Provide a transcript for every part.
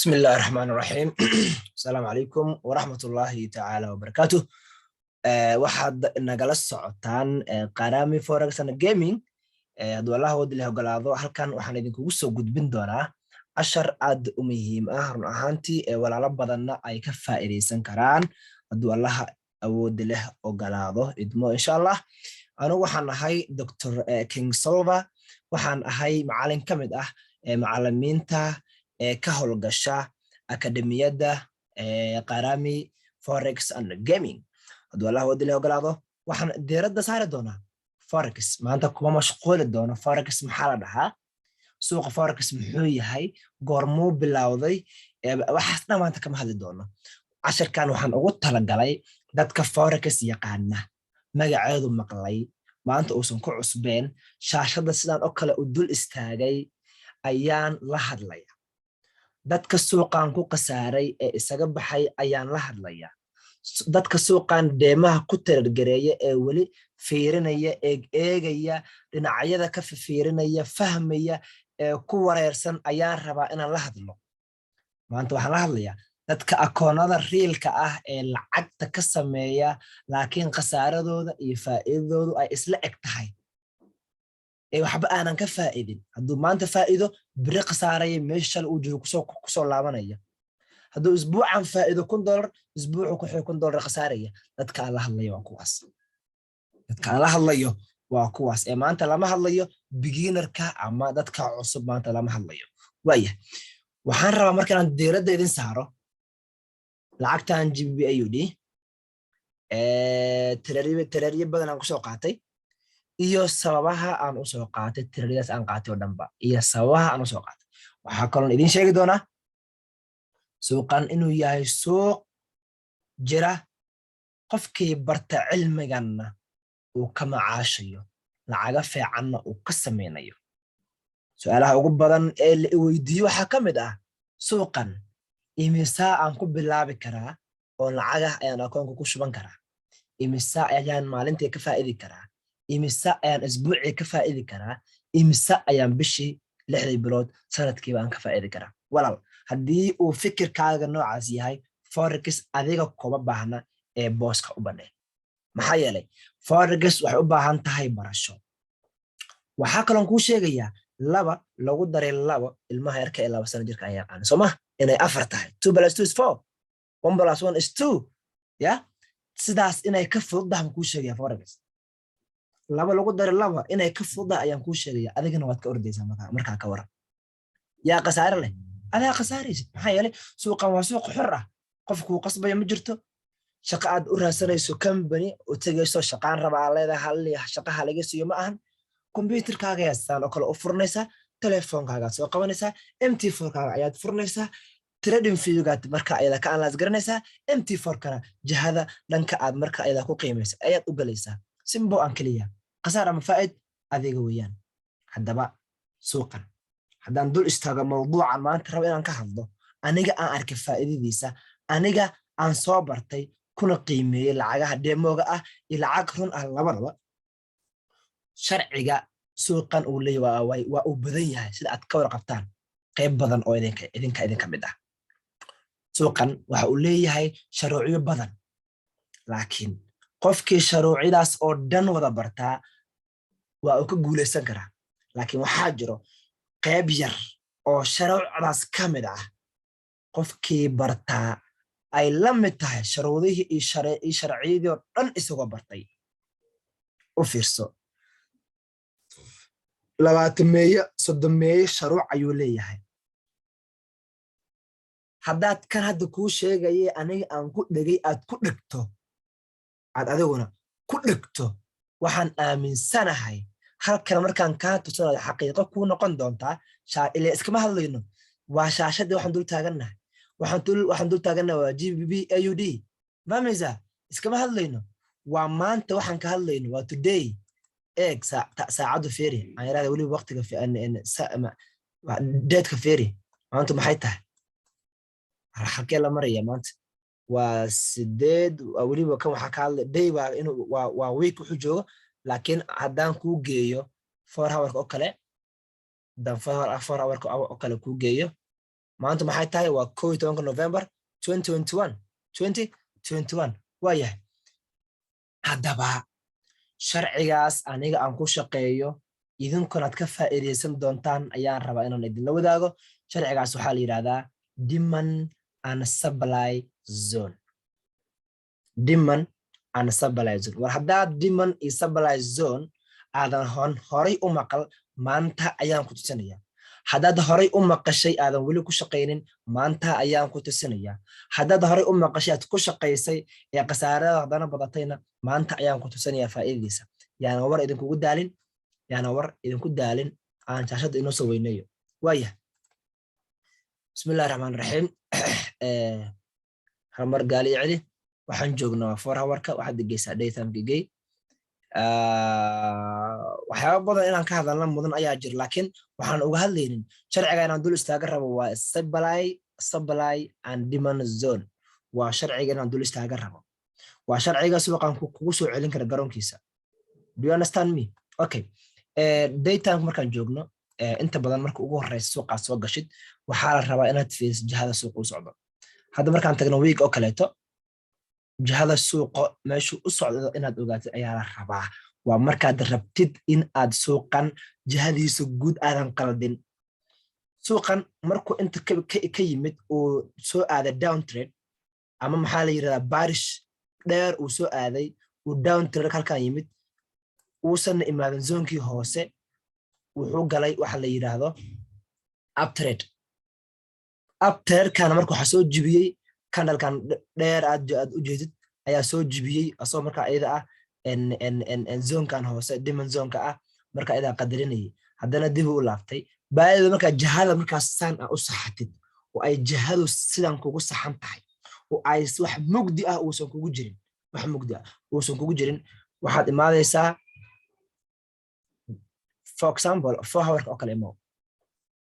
بسم الله الرحمن الرحيم. السلام عليكم ورحمة الله تعالى وبركاته. Waxaad nagala socotaan Qarami Forex and Gaming. Hadduu Allah wadi leh ogolaado, halkan waxaan idinkugu soo gudbin doonaa cashar aad u muhiim ah, run ahaantii walaalo badanna ay ka faa'iidaysan karaan, hadduu Allaha awoodi leh ogolaado, idmo, insha Allah. Anigu waxaan ahay Dr King Solver. Waxaan ahay macalin ka mid ah macalimiinta ka howlgasha akademiyadda Qarami Forex and Gaming. Hadduu Allah wadi leh ogolaado, waxaan diiradda saari doonaa forex. Maanta kuma mashquuli doono forex maxaa la dhahaa, suuqa forex muxuu yahay, goormuu bilowday, waxaas dhan maanta kama hadli doono. Casharkan waxaan ugu talagalay dadka forex yaqaana, magaceedu maqlay, maanta uusan ku cusbeen, shaashadda sidaan oo kale u dul istaagay ayaan la hadlaya. Dadka suuqan ku khasaaray ee isaga baxay ayaan la hadlaya. Dadka suuqan demoha ku trade gareeya ee weli fiirinaya, eeg eegaya, dhinacyada ka fiirinaya, fahmaya, ee ku wareersan ayaan rabaa inaan la hadlo. Maanta waxaan la hadlayaa dadka akoonada realka ah ee lacagta ka sameeya, laakiin khasaaradooda iyo faa'iidadoodu ay isla eg tahay, ee waxba aanan ka faa'idin. Hadduu maanta faa'iido, beri khasaaraya, meesha shalay uu jiro kusoo laabanaya. Hadduu isbuucan faa'iido $1000, isbuucu ku xig $1000 khasaaraya. Dadka aan la hadlayo waa kuwaas. Dadka aan la hadlayo waa kuwaas ee maanta lama hadlayo beginnerka ama dadka cusub, maanta lama hadlayo. Waaya, waxaan rabaa marka inaan diiradda idin saaro lacagtan GBP AUD. Tradeyo badan aan kusoo qaatay iyo sababaha aan usoo qaatay tradeyadaas aan qaatay oo dhanba, iyo sababaha aan usoo qaatay. Waxaa kaloon idiin sheegi doonaa suuqan inuu yahay suuq jira, qofkii barta cilmiganna uu ka macaashayo, lacaga fiicanna uu ka samaynayo. Su'aalaha ugu badan ee la weydiiyo waxaa ka mid ah: suuqan imisaa aan ku bilaabi karaa oo lacagah ayaan akoonka ku shuban karaa? Imisa ayaan maalintii ka faa'idi karaa? Imisa ayaan isbuucii ka faa'idi karaa? Imisa ayaan bishii, 6dii bilood, sanadkiiba aan ka faa'idi karaa? Walaal, haddii uu fikirkaaga noocaas yahay, forex adiga kuma baahna ee booska u banee. Maxaa yeelay, forex waxay u baahan tahay barasho. Waxaa kaloon kuu sheegayaa, 2 lagu daray 2, ilmaha yarka ee 2 sano jirka ay yaqaana, soo ma inay 4 tahay? 2 plus 2 is 4, 1 plus 1 is 2. Ya sidaas inay ka fududahay baan kuu sheegaya. Forex 2 lagu daray 2 inay ka fududahay ayaan kuu sheegaya, adigana waad ka ordaysaa. Markaa ka waran? Yaa khasaare leh? Adaa khasaaraysid. Maxaa yeelay, suuqan waa suuq xor ah, qof kuu qasbaya ma jirto. Shaqo aad u raadsanayso, company u tegayso, shaqaan rabaa leedahay, hal shaqaha laga siiyo ma ahan. Computerkaaga ayaad sidaan oo kale u furanaysaa, telefoonkaagaad soo qabanaysaa, MT4kaaga ayaad furanaysaa, TradingViewgaad marka ayada ka analyse garanaysaa, MT4kana jihada dhanka aad marka ayada ku qiimaysa ayaad u galaysaa. Simple aan keliya. Khasaar ama faa'id adiga weeyaan. Haddaba suuqan haddaan dul istaago, mawduucan maanta rabo inaan ka hadlo, aniga aan arkay faa'iidadiisa, aniga aan soo bartay kuna qiimeeyey lacagaha demoga ah iyo lacag run ah labadaba. Sharciga suuqan uu leeyahy waa uu badan yahay, sida aad ka warqabtaan qayb badan oo idinka mid ah. Suuqan waxa uu leeyahay shuruucyo badan, laakiin qofkii shuruucyadaas oo dhan wada bartaa waa uu ka guulaysan karaa. Laakiin waxaa jiro qayb yar oo shuruucdaas ka mid ah qofkii bartaa ay la mid tahay shuruudihii iyo sharciyadii oo dhan isagoo bartay. U fiirso, 20meeyo, 30meeyo shuruuc ayuu leeyahay. Haddaad kan hadda kuu sheegaye aniga aan ku dhegay aad ku dhegto, aad adiguna ku dhegto, waxaan aaminsanahay halkan markaan kaa tusanayo xaqiiqo kuu noqon doontaa. Ile iskama hadlayno, waa shaashadii waxaan dul taagannahay. Waxaan dul taagannahay waa GBP AUD. Fahmaysaa? Iskama hadlayno, waa maanta waxaan ka hadlayno, waa today. Eeg saacaddu, fiiri, aan yaraada weliba waqtiga, dateka fiiri. Maanta maxay tahay? Halkee la maraya maanta? Waa 8 weliba. Kan waxaa ka hadlay day, waa inuu waa week wuxuu joogo. Laakiin haddaan kuu geeyo 4 hourka oo kale, haddaan 4 hourka oo kale kuu geeyo, Maanta maxay tahay? Waa 11-ka November 2021, 2021. Waa yahay. Haddaba sharcigaas aniga aan ku shaqeeyo, idinkunaad ka faa'iidaysan doontaan, ayaan rabaa inaan idinla wadaago. Sharcigaas waxaa la yidhahdaa demand and supply zone, demand and supply zone. War haddaad demand iyo supply zone aadan horay u maqal, maanta ayaan ku tusinaya. Haddaad horay u maqashay, aadan weli ku shaqaynin, maanta ayaan ku tusinaya. Haddaad horay u maqashay, aad ku shaqaysay ee khasaarada haddana badatayna, maanta ayaan ku tusinaya faa'iidadiisa. Yaana war idinkugu daalin, yaana war idinku daalin, aan shaashadda inoo soo weyneeyo. Waayah, bismillahi raxmaan raxiim. Hal mar gaali celi. Waxaan joognaa 4 hourka. Waxaad degeysaa daytimeka gey. Waxyaaba badan inaan ka hadalna mudan ayaa jira, laakiin waxaan uga hadlaynin sharciga inaan dul istaaga rabo waa supply and demand zone. Waa sharciga inaan dul istaaga rabo, waa sharciga suuqan kugu soo celin kara garoonkiisa. Do you understand me? Okay, daytime markaan joogno, inta badan marka ugu horeysa suuqaad soo gashid, waxaa la rabaa inaad fiiriso jihada suuqa u socdo. Hadda markaan tagno week oo kaleeto, jihada suuqa meeshuu u socdo inaad ogaatid ayaa la rabaa. Waa markaad rabtid in aad suuqan jihadiisa guud aadan qaldin. Suuqan markuu inta ka yimid, uu soo aaday downtrend, ama maxaa la yirahdaa, bearish dheer uu soo aaday, uu downtrend halkan yimid, uusanna imaadin zonekii hoose, wuxuu galay waxa la yidhaahdo uptrend. Uptrendkana marka waxaa soo jibiyey candlekan dheer aad u jeedid ayaa soo jibiyey, asagoo markaa iyada ah zonekan hoose, demand zoneka ah, marka ayadaa qadarinayay. Haddana dib u laabtay baayada. Markaa jihada markaas saan aa u saxatid oo ay jihadu sidan kugu saxan tahay oo ay wax mugdi ah uusan kugu jirin, wax mugdi ah uusan kugu jirin, waxaad imaadaysaa, for example, 4 hourka oo kale imow,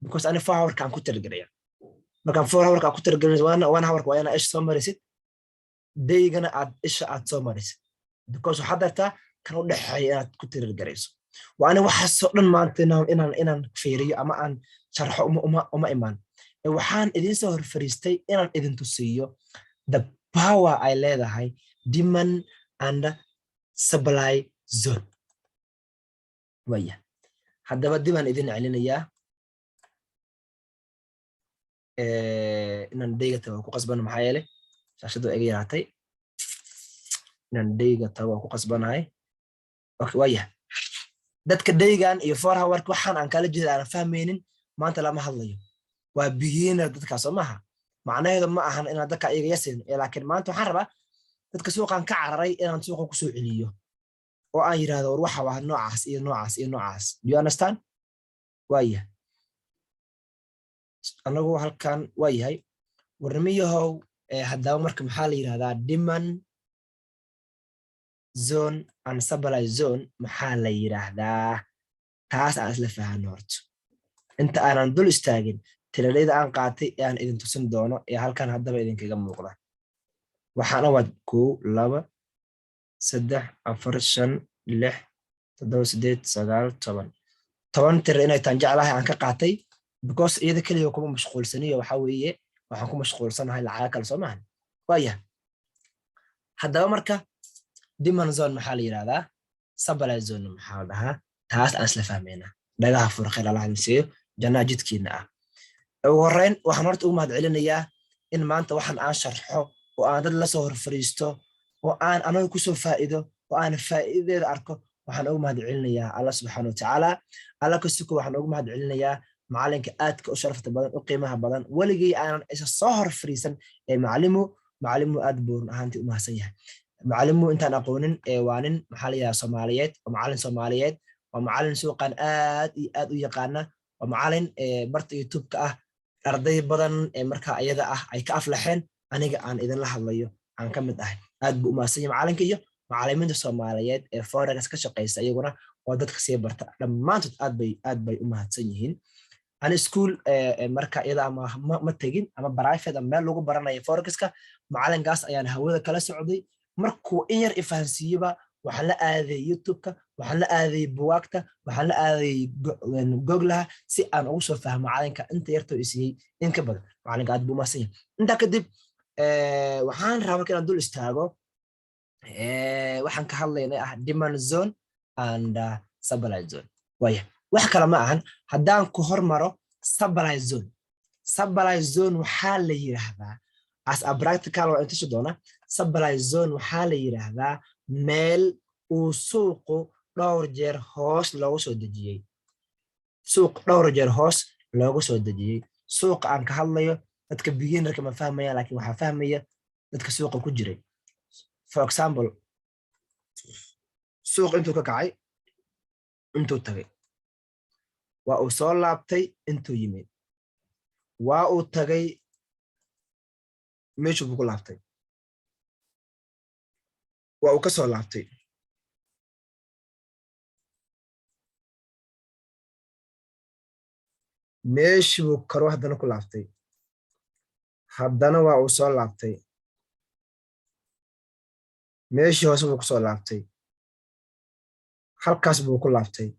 because ani 4 hourka aan ku talagelaya. Markaan 4 hourka aan ku talagelinayso, 1 hourka waa inaa isha soo marisid, daygana aad isha aad soo marisid, because waxaad dartaa kan u dhexeeya inaad ku talagelayso. Waa ani waxaasoo dhan maanta inaan fiiriyo ama aan sharxo uma imaan. Waxaan idin soo hor fariistay inaan idin tusiiyo the power ay leedahay demand and supply zone. Waya, haddaba dibaan idin celinayaa. Inaan dayga tago ku qasbano, maxaa yeelay shaashadda waa iga yaraatay. Inaan dayga tago waa ku qasbanahay. Okay, waya, dadka daygan iyo 4 hourka waxaan aan kala jeeda aanan fahmaynin, maanta lama hadlayo. Waa beginner dadkaas, soo maaha? Macnaheedu ma ahan inaan dadka iyaga yasin, laakiin maanta waxaan rabaa dadka suuqan ka cararay inaan suuqa kusoo celiyo oo aan yidhahdo, war waxa waa noocaas iyo noocaas iyo noocaas. Do you understand? Waaya, anagu halkan waa yahay warnimiyahow. Haddaba marka maxaa la yidhahdaa demand zone and supply zone? Maxaa la yidhaahdaa? Taas aan isla fahano horto inta aanan dul istaagin tiradayda aan qaatay ee aan idin tusin doono ee halkan haddaba idinkaga muuqda. Waxaana waa kow, laba, saddex, afar, shan, lix, toddoba, sideed, sagaal, 10. 10 tiro inay taan jeclahay aan ka qaatay, because iyada keliya kuma mashquulsaniyo. Waxa weeye, waxaan ku mashquulsanahay lacaga kale, soo maahan? Waaya, haddaba marka demand zone maxaa la yidhahdaa? Supply zone maxaa la dhahaa? Taas aan isla fahmaynaa. Dhagaha fur, khayr Allah idin siiyo, jannaa jidkiina ah. Ugu horreyn waxaan horta ugu mahad celinayaa in maanta waxaan aan sharxo oo aan dad la soo hor fariisto oo aan anaga kusoo faa'iido oo aan faa'iidadeeda arko. Waxaan ugu mahad celinayaa Allah subxaana watacaala. Alla ka suko, waxaan ugu mahad celinayaa macalinka aadka u sharafta badan, u qiimaha badan, weligay aanan isa soo hor fariisan, ee Macalimu. Macalimu aad buu run ahaantii u mahadsan yahay. Macalimu intaan aqoonin, waa nin, maxaa la yidhaha, Soomaaliyeed, waa macalin Soomaaliyeed, waa macalin suuqan aad iyo aad u yaqaana, waa macalin barta YouTube-ka ah arday badan ee markaa iyada ah ay ka aflaxeen. Aniga aan idinla hadlayo aan ka mid ahay. Aad buu u mahadsan yahay macalinka iyo macalimiinta Soomaaliyeed ee forex ka shaqeysa, iyaguna waa dadka sii barta. Dhammaantood aad bay u mahadsan yihiin. Ani school marka iyada ama ma tegin ama private ama meel lagu baranayo forexka. Macalinkaas ayaan hawada kala socday. Markuu in yar ifahansiiyeba, waxaan la aaday YouTube-ka. Waxaan la aadayay buwaagta, waxaan la aadayay Googlaha si aan ugu soo fahmo macalinka inta yartoo isiiyey in ka badan. Macalinka aad buu umahsan yahay. Intaa kadib waxaan rabaa marka inaan dul istaago waxaan ka hadlaynay ah demand zone and supply zone. Waaya, wax kale ma ahan. Haddaan ku hormaro supply zone, supply zone waxaa la yidhaahdaa, as a practical waa intusi doona, supply zone waxaa la yidhaahdaa meel uu suuqu dhowr jeer hoos loogu soo dejiyey, suuq dhowr jeer hoos loogu soo dejiyey. Suuqa aan ka hadlayo dadka beginnerka ma fahmaya, laakiin waxaa fahmaya dadka suuqa ku jiray. For example, suuq intuu ka kacay, intuu tagay, waa uu soo laabtay, intuu yimid, waa uu tagay, meeshuu buu ku laabtay, waa uu ka soo laabtay. Meeshii buu karo haddana ku laabtay, haddana waa uu soo laabtay, meeshii hoose buu ku soo laabtay, halkaas buu ku laabtay,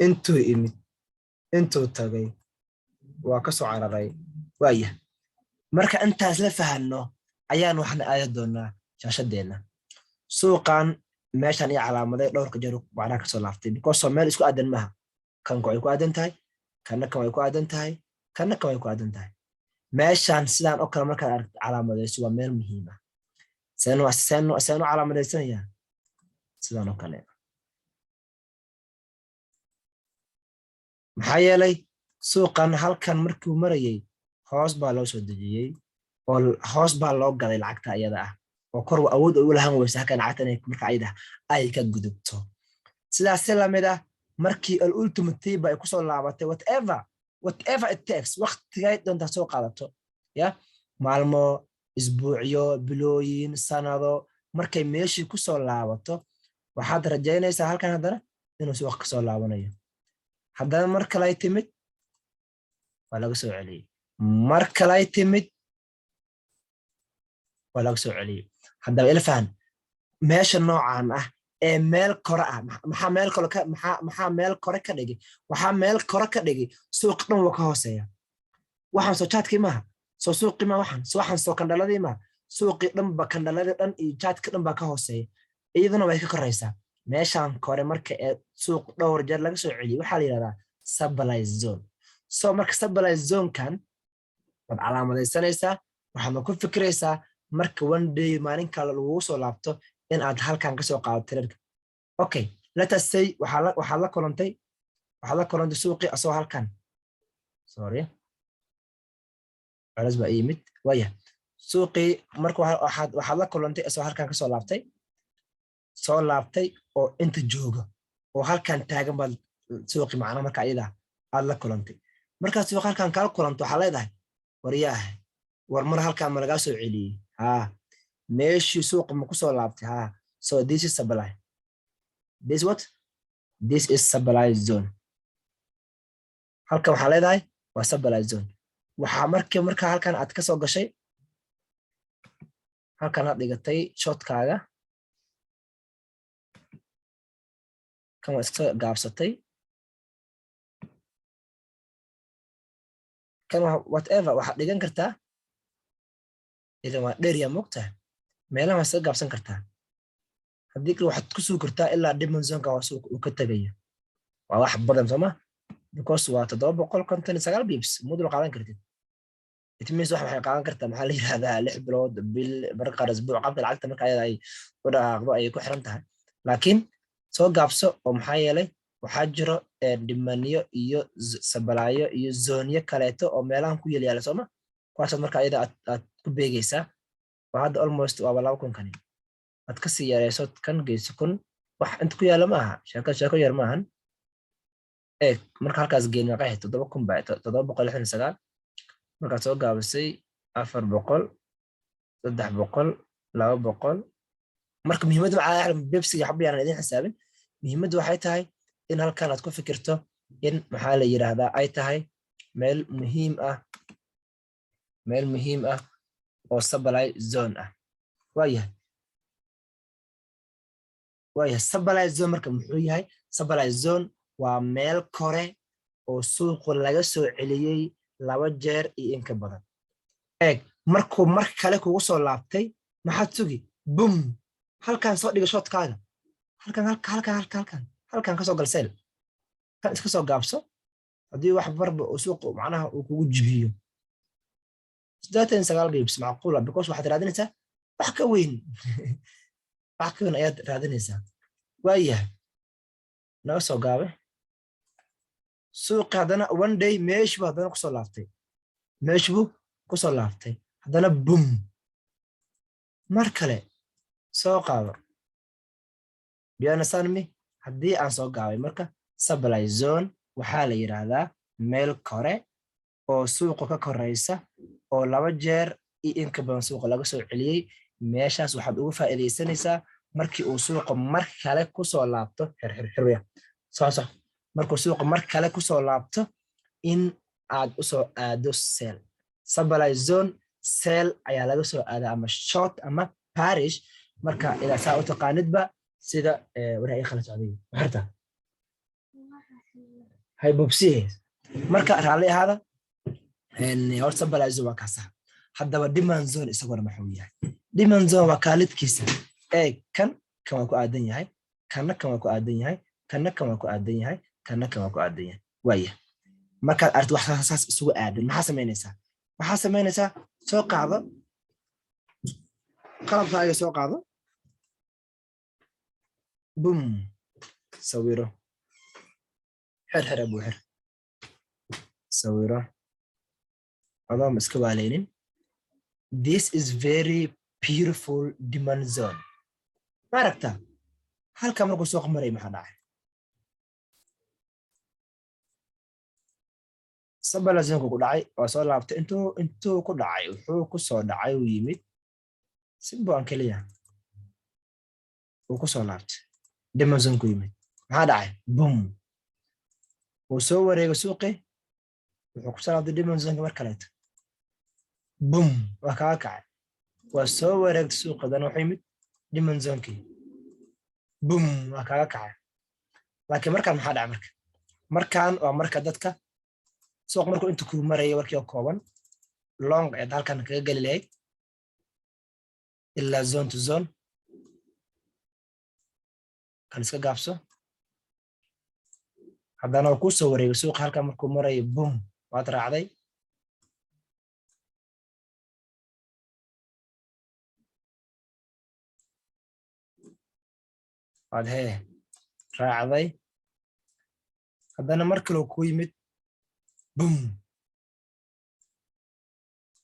intuu imid, intuu tagay, waa ka soo cararay. Waaya, marka intaas la fahanno ayaan waxna aadi doonaa shaashadeenna. Suuqan meeshan iyo calaamaday dhowrka jeer macnaha kasoo laaftay, because soo meel isku aadan maaha. Kanka way ku aadan tahay, kana kan way ku aadan tahay, kana kan way ku aadan tahay. Meeshan sidaan oo kale markaad aragto calaamadayso, waa meel muhiim ah. Seen u calaamadaysanaya? Sidaan oo kale. Maxaa yeelay, suuqan halkan markuu marayay hoos baa loo soo dejiyey oo hoos baa loo gaday lacagta iyada ah, oo kor awood ay u lahan weysa halkan lacagta inay marka ayada ay ka gudubto. Sidaas si lamid ah, markii al-ultimate ay kusoo laabatay, whatever it takes, waqtigay doontaa soo qaadato, ya maalmo, isbuucyo, bilooyin, sanado, markay meeshii kusoo laabato, waxaad rajaynaysaa halkan haddana inuu suuqa kasoo laabanayo. Haddana mar kalay timid, waa laga soo celiyey. Mar kalay timid, waa laga soo celiyey. Haddaba ilfahan meesha noocan ah ee meel kore ah, maxaa meel kore ka dhigay? Waxaa meel kore ka dhigay suuq dhan wuu ka hooseeya. Waxaan soo chartkii maaha, soo suuqii maaha, waxaan soo candleladii maaha. Suuqii dhan ba, candleladii dhan iyo chartkii dhan baa ka hooseeya, iyaduna way ka koraysaa. Meeshaan kore marka ee suuq dhowr jeer laga soo celiyey waxaa la yidhahdaa supply zone. So marka supply zonekan waad calaamadaysanaysaa, waxaadna ku fikiraysaa marka one day, maalin kale lagugu soo laabto, in aad halkan kasoo qaado tradeka. Okay, let us say waxaad la kulantay suuqii asagoo halkan. Sorry, colas baa yimid. Waya, suuqii marka waxaad la kulantay asagoo halkan kasoo laabtay, soo laabtay oo inta jooga oo halkan taagan baad suuqii macna marka ayada aad la kulantay. Markaad suuqa halkan kala kulanto, waxaa leedahay, "Waryaah, war mar halkan ma lagaa soo celiyey? Haa. Meeshii suuqa ma kusoo laabtay? Haa. So this is supply. This what? This is supply zone." Halkan waxaa leedahay waa supply zone. Waxaa markii marka halkan aad ka soo gashay, halkan aad dhigatay shortkaaga, kan waa iska gaabsatay, kan whatever waxaad dhigan kartaa. Idan waa dherya, mogtahay, meelaha waa iska gaabsan kartaa. Haddii kale waxaad ku sugi kartaa ilaa demand zoneka waa suuqa uu ka tegayo. Waa wax badan sooma? Because waa 759 pips, mudul qaadan kartid. It means waxay qaadan kartaa, maxaa la yidhahdaa, 6 bilood, bil, marka qaar isbuuc. Qabka lacagta marka ayada ay u dhaqaaqdo ayay ku xiran tahay. Laakiin soo gaabso, oo maxaa yeelay waxaa jiro demandyo iyo supplyo iyo zoneyo kaleeto oo meelahan ku yelyaala sooma? Kuwaasaad marka ayada aad ku beegaysaa. Oo hadda almost waaba 2000 kani aad kasii yareyso, kan geyso 1000. Wax inta ku yaala ma aha, sheeko sheeko yar maahan. Eeg, marka halkaas geen meeqa? 7000 ba, 769. Markaad soo gaabisay, 400, 300, 200. Marka muhiimadda maxaa? Pipsiga waxba yaanan idin xisaabin. Muhiimaddu waxay tahay in halkan aad ku fikirto in, maxaa la yidhaahdaa, ay tahay meel muhiim ah, meel muhiim ah oo supply zone ah. Waayahay. Waaya, supply zone marka muxuu yahay? Supply zone waa meel kore oo suuqu laga soo celiyey laba jeer iyo in ka badan. Eeg, markuu mar kale kugu soo laabtay, maxaad sugi? Bum, halkan soo dhiga shortkaaga, halkan, halkan, halkan, halkan, halkan kasoo gal sell. Kan iska soo gaabso. Haddii wax barba uu suuqu macnaha uu kugu jibiyo 89 pips, macquula, because waxaad raadinaysaa wax ka weyn, wax ka weyn ayaad raadinaysaa. Waayahay, naga soo gaabe. Suuqi haddana one day meeshuu haddana kusoo laabtay, meeshbuu kusoo laabtay haddana. Bum, mar kale soo qaado. Do you understand me? Haddii aan soo gaabay marka, supply zone waxaa la yidhaahdaa meel kore oo suuqa ka koraysa oo laba jeer iyo in ka badan suuqa laga soo celiyey. Meeshaas waxaad uga faa'iidaysanaysaa markii uu suuqa mar kale kusoo laabto. Xirxirxirya soo soc. Markuu suuqa mar kale kusoo laabto, in aad usoo aado sell. Supply zone sell ayaa laga soo aadaa, ama short ama bearish. Marka ilaa saa u taqaanidba sida waraa ii kala socday maxarta haybobsiye. Marka raalli ahaada. Horta supply zone waa kaasa. Haddaba demand zone isaguna maxuu yahay? Demand zone waa kaalidkiisa. Eeg, kan kan waa ku aadan yahay, kanna kan waa ku aadan yahay, kanna kan waa ku aadan yahay, kanna kan waa ku aadan yahay. Waaya, markaad aragto wax saas isugu aadan, maxaa samaynaysaa? Waxaa samaynaysaa, soo qaado qalabkaaga, soo qaado, bum, sawiro, xer xer, abu xer, sawiro adoon iska waaleynin. This is very beautiful demand zone. Ma aragtaa halka markuu suuqa maray maxaa dhacay? Supply zoneka ku dhacay, waa soo laabtay. Intuu ku dhacay, wuxuu ku soo dhacay, uu yimid simbo aan keliya uu ku soo laabtay, demand zone ku yimid. Maxaa dhacay? Bum, wuu soo wareegay suuqii, wuxuu ku soo laabtay demand zoneka mar kaleeto. Bum, waa kaga kacay. Waa soo wareegtay suuqa, dana wuxuu yimid demand zonekii. Bum, waa kaga kacay. Laakiin markaan maxaa dhacay? Marka markaan waa marka dadka suuq markuu inta kuu marayay, warkii oo kooban, long ayaad halkan kaga geli lahayd ilaa zone to zone. Kan iska gaabso. Haddana waa kuu soo wareegay suuqa, halkan markuu marayo, bum, waad raacday. Waad hee raacday. Haddana mar kaloo kuu yimid, bum,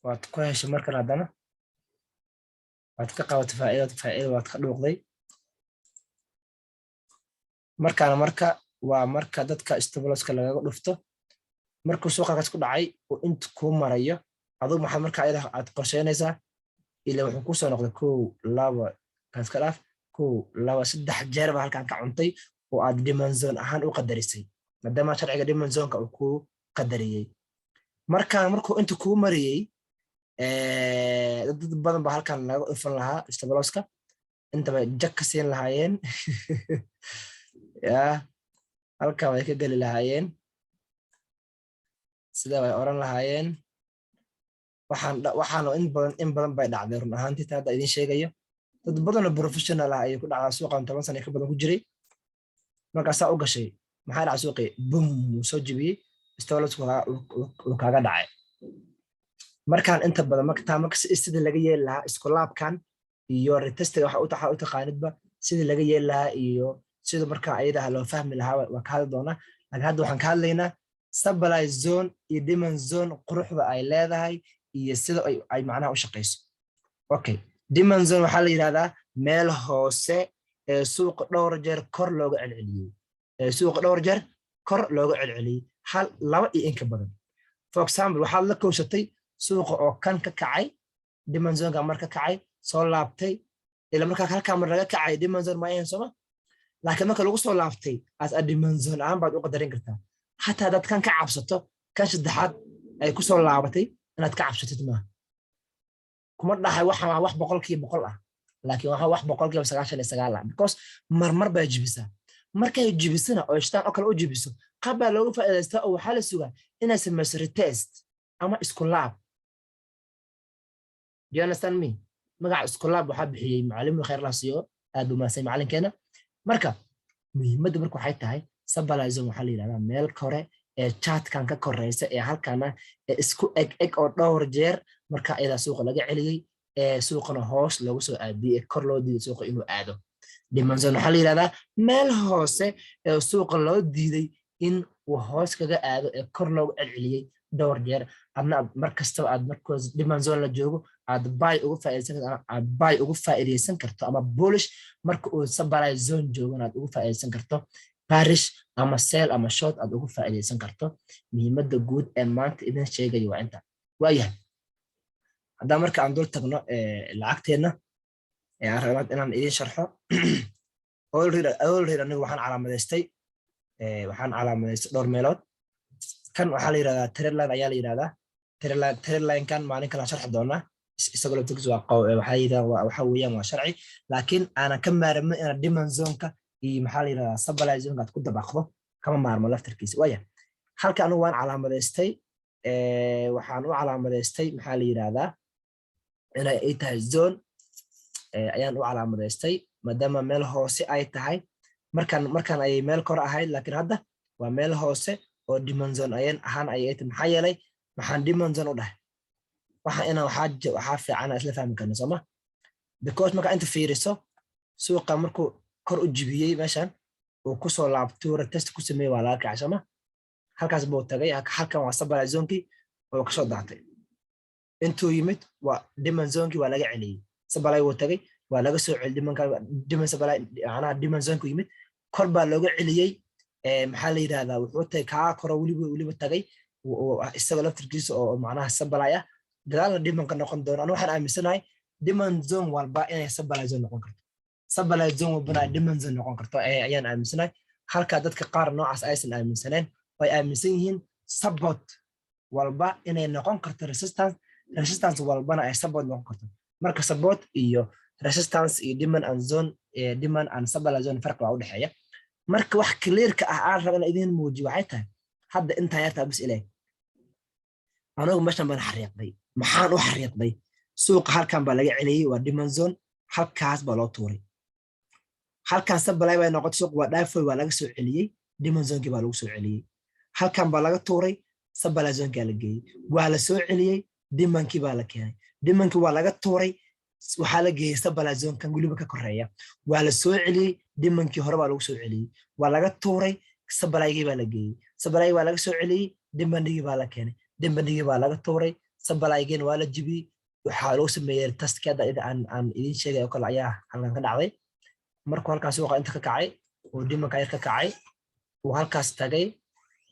waad ku heshay. Mar kale haddana waad ka qabatay faa'iida, faa'iida waad ka dhuuqday. Markaana marka waa marka dadka stop losska lagaga dhufto. Markuu suuqa halkaas ku dhacay oo inta kuu marayo, aduu maxaad marka ayada aad qorsheynaysaa? Ila wuxuu kusoo noqday kow, laba, kaas ka dhaaf, kow, laba, saddex jeer baa halkan ka cuntay oo aad demand zone ahaan u qadarisay, maadaama sharciga demand zoneka uu kuu qadariyey. Markaan markuu inta kuu mariyey, dad badan baa halkan laga dhufan lahaa stop losska, intaba jag ka siin lahaayeen ya, halkan way ka geli lahaayeen, sida way oran lahaayeen. Waxaan in badan bay dhacday run ahaantii. Ta hadda idin sheegayo, dad badanoo professional ah ayay ku dhacdaa. Suuqan 10 sana ka badan ku jiray. Markaasaa u gashay, maxaa dhacay? Suuqii bum, wuu soo jebiyey, stop lossku uu kaaga dhacay. Markaan inta badan marka marka sidii laga yeeli lahaa iskulaabkan iyo retestiga, waxa u taqaanidba, sidii laga yeeli lahaa iyo sida markaa ayadaha loo fahmi lahaa waa ka hadli doonaa. Laakiin hadda waxaan ka hadlaynaa supply zone iyo demand zone, quruxda ay leedahay iyo sida ay macnaha u shaqayso. Okay, demand zone waxaa la yidhahdaa meel hoose ee suuqa dhowr jeer kor looga celceliyey, ee suuqa dhowr jeer kor looga celceliyey, hal, laba iyo in ka badan. For example, waxaad la kowsatay suuqa oo kan ka kacay, demand zoneka mar ka kacay, soo laabtay. Ila markaa halkaa mar laga kacay demand zone ma ahayn, sooma? Laakiin marka lagu soo laabtay, as a demand zone ahaan baad u qadarin kartaa. Xataa haddaad kan ka cabsato, kan saddexaad ay ku soo laabatay inaad ka cabsatid maaha. Kuma dhahay waxa waa wax 100% ah. Laakiin waxaa wax 99% ah, because marmar baa jibisaa. Markay jibisana oo shitaan oo kale u jibiso, qaab baa looga faa'iidaystaa oo waxaa la sugaa inay samayso retest ama isku laab. Do you understand me? Magaca isku laab waxaa bixiyey macalimu, khayr la siiyo, aad buu mahadsan macalinkeena. Marka muhiimadda marka waxay tahay, supply zone waxaa la yidhahdaa meel kore ee chartkan ka koreysa ee halkana ee isku eg eg oo dhowr jeer marka ayadaa suuqa laga celiyey ee suuqana hoos loogu soo aadiyey ee kor loo diiday suuqa inuu aado. Demand zone waxaa la yidhahdaa meel hoose ee suuqa loo diiday in uu hoos kaga aado ee kor loogu celceliyey dhowr jeer. Adna mar kastaba aad markoos demand zone la joogo aad buy uga faa'iidaysan karto, aad buy uga faa'iidaysan karto ama bullish. Marka uu supply zone joogana aad uga faa'iidaysan karto bearish ama sell ama short aad uga faa'iidaysan karto. Muhiimadda guud ee maanta idin sheegayo waa inta. Waayahay, haddaan marka aan dul tagno lacagteenna ee aan rabaa inaan idin sharxo, already anigu waxaan calaamadaystay dhowr meelood. Kan waxaa la yidhahdaa trendline ayaa la yidhahdaa. Trendline kan maalin kala sharxi doonaa, isagoo laftigiisu waa waxaa yidhahdaa, waxa weeyaan waa sharci, laakiin aanan ka maarmin inaad demand zoneka iyo, maxaa la yidhahdaa, supply zoneka aad ku dabaqdo. Kama maarmo laftarkiisa. Waaya, halka anigu waan calaamadaystay. Waxaan u calaamadaystay, maxaa la yidhahdaa, inay ay tahay zone ayaan u calaamadaystay, maadaama meel hoose ay tahay. Markan ayay meel kor ahayd, laakiin hadda waa meel hoose oo demand zone ayan ahaan ayay tahay. Maxaa yeelay, maxaan demand zone u dhahay? Waxa inaan waxaa fiican isla fahmi karna, sooma? Because marka inta fiiriso, suuqa markuu kor u jibiyey meeshan uu kusoo laabtay, retest ku sameeyey, waa laga kacay, sooma? Halkaas buu tagay. Halkan waa supply zonekii oo kasoo daatay. Intuu yimid waa demand zonekii, waa laga celiyey. Supply wuu tagay, waa laga soo celiyey. Demandka, demand supply, macnaha demand zonekuu yimid, kor baa looga celiyey. Maxaa la yidhahdaa, wuxuu tagay kaa koro, weliba tagay isagoo laftirkiisa oo macnaha supply ah, gadaalna demand ka noqon doono. Anu waxaan aaminsanahay demand zone walba inay supply zone noqon karto, supply zone walbana ay demand zone noqon karto ayaan aaminsanahay, halka dadka qaar noocaas aysan aaminsaneen oo ay aaminsan yihiin support walba inay noqon karto resistance, resistance walbana ay support noqon karto. Marka support iyo resistance iyo demand and zone, demand and supply zone, farqi baa u dhexeeya. Marka wax clearka ah aan raba inaan idin muujiyo waxay tahay, hadda intaa yartaa bis ilaah, anigu meeshan baan xariiqday. Maxaan u xariiqday? Suuqa halkan baa laga celiyey, waa demand zone, halkaas baa loo tuuray. Halkan supply bay noqotay, suuqa waa dhaafoy, waa laga soo celiyey, demand zonekii baa lagu soo celiyey. Halkan baa laga tuuray, supply zonekaa la geeyey, waa la soo celiyey, demandkii baa la keenay. Demandkii waa laga tuuray, waxaa la geeyey supply zonekan weliba ka koreeya. Waa la soo celiyey, demandkii hore baa lagu soo celiyey. Waa laga tuuray, supplygii baa la geeyey. Supplygii waa laga soo celiyey, demandigii baa la keenay. Demandigii baa laga tuuray, supplygiina waa la jibiyey. Waxaa lagu sameeyey testkii hadda aan idin sheegay oo kale ayaa halkan ka dhacday. Markuu halkaas suuqa inta ka kacay oo demandka yar ka kacay, uu halkaas tagay,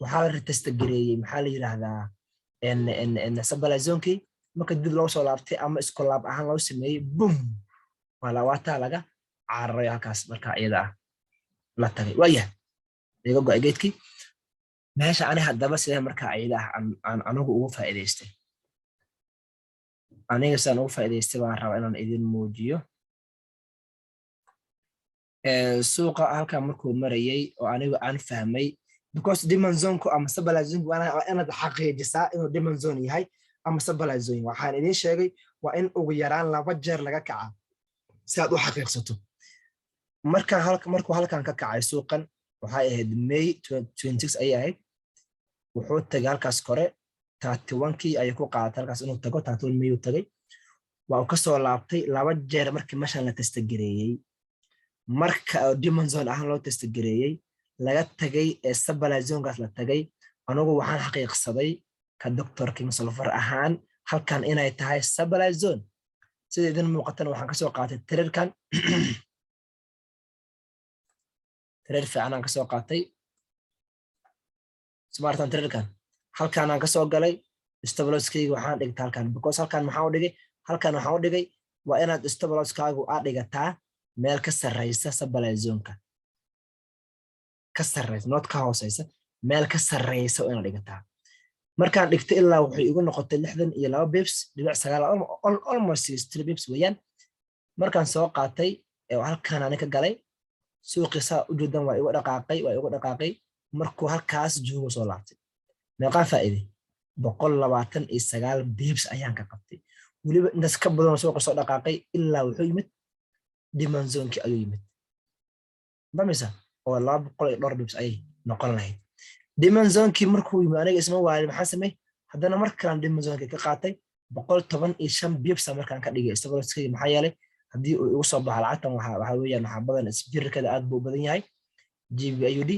waxaa la retest gareeyey, maxaa la yidhaahdaa, supply zonekii. Marka dib loo soo laabtay ama isku laab ahaan loo sameeyey, boom, waa lawaataa laga cararay halkaas. Marka iyada ah la tagay, waayahay, iga go'ay geedkii meesha. Ani haddaba sidee marka iyada ah aan anigu ugu faa'iidaystay? Aniga sidaan ugu faa'iidaystay baan rabaa inaan idin muujiyo. Suuqa halkan markuu marayay oo anigu aan fahmay, because demand zoneku ama supply zone waa inaad xaqiijisaa inuu demand zone yahay ama supply zone. Waxaan idiin sheegay waa in ugu yaraan laba jeer laga kaca si aad u xaqiiqsato. Markaan markuu halkan ka kacay suuqan, waxay ahayd May 26 ayay ahayd. Wuxuu tagay halkaas kore, 31-kii ayay ku qaadatay halkaas inuu tago. 31 May uu tagay, waa uu kasoo laabtay laba jeer. Markii meeshan la test gareeyey, marka demand zone ahaan loo test gareeyey, laga tagay ee supply zonekaas la tagay, anugu waxaan xaqiiqsaday ka Dr King Solfer ahaan halkan inay tahay supply zone. Sida idin muuqatana, waxaan kasoo qaatay tradekan, trade fiican aan kasoo qaatay smartan. Tradekan halkan aan kasoo galay. Stop losskayga waxaan dhigtay halkan, because halkan maxaa u dhigay? Halkan waxaan u dhigay, waa inaad stop losskaagu aad dhigataa meel ka sarreysa supply zoneka, ka sarreysa, not ka hooseysa, meel ka sarreysa waa inaad dhigataa. Markaan dhigtay, ilaa waxay igu noqotay 62 pips dhibic 9, almost 63 pips weeyaan. Markaan soo qaatay, halkaan ani ka galay suuqii, saa ujeedan, waa igu dhaqaaqay, waa igu dhaqaaqay. Markuu halkaas joogo soo laabtay, meeqaan faa'iiday? 129 pips ayaan ka qabtay. Weliba intaas ka badan suuqa soo dhaqaaqay, ilaa wuxuu yimid demand zonekii ayuu yimid, fahmaysa? Oo 200 iyo dhowr pips ayay noqon lahayd. Demand zonekii markuu yimid, aniga isma waalin. Maxaan samey? Haddana mar kalaan demand zonekii ka qaatay, 115 pipsa markaan ka dhigay stop losskayga. Maxaa yeelay, haddii uu igu soo baxo lacagtan, waxa weeyaan waxaa badan spreadkeeda aad buu u badan yahay. GBP AUD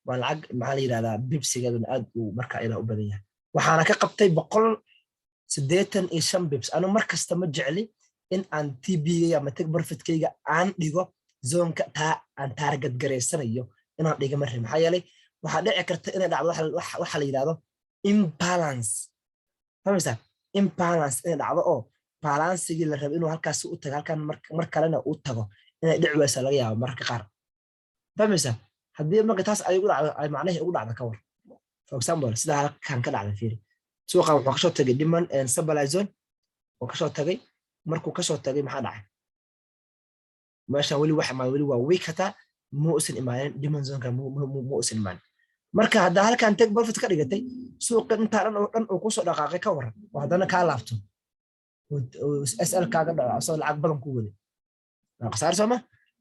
waa lacag, maxaa la yidhahdaa, pipsigeeduna aad uu marka iyada u badan yahay. Waxaana ka qabtay 185 pips. Anu mar kasta ma jecli in aan TP-gayga ama take profitkayga aan dhigo zoneka taa aan target garaysanayo inaan dhiga ma rabin. Maxaa yeelay, waxaa dhici karta inay dhacdo waxa la yidhahdo imbalance, fahmaysaa? Imbalance inay dhacdo oo balanceigii la rabo inuu halkaas u tago, halkan mar kalena uu tago, inay dhici waysa laga yaabo mararka qaar, fahmaysaa? Haddii marka taas ay ugu dhacdo, ay macnihii ugu dhacdo, ka war, for example, sida halkan ka dhacda, fiiri, suuqan wuxuu kasoo tagay demand and supply zone oo kasoo tagay. Markuu kasoo tagay, maxaa dhacay? Meeshan weli wax imaan, weli waa weak, hataa ma usan imaanin demand zoneka, ma usan imaanin. Marka haddaa halkan take profit ka dhigatay, suuqa intaa dhan oo dhan uu kusoo dhaqaaqay, ka waran oo haddana kaa laabto, SL kaaga dhaco asagoo lacag badan ku waday? Waa khasaar, sooma?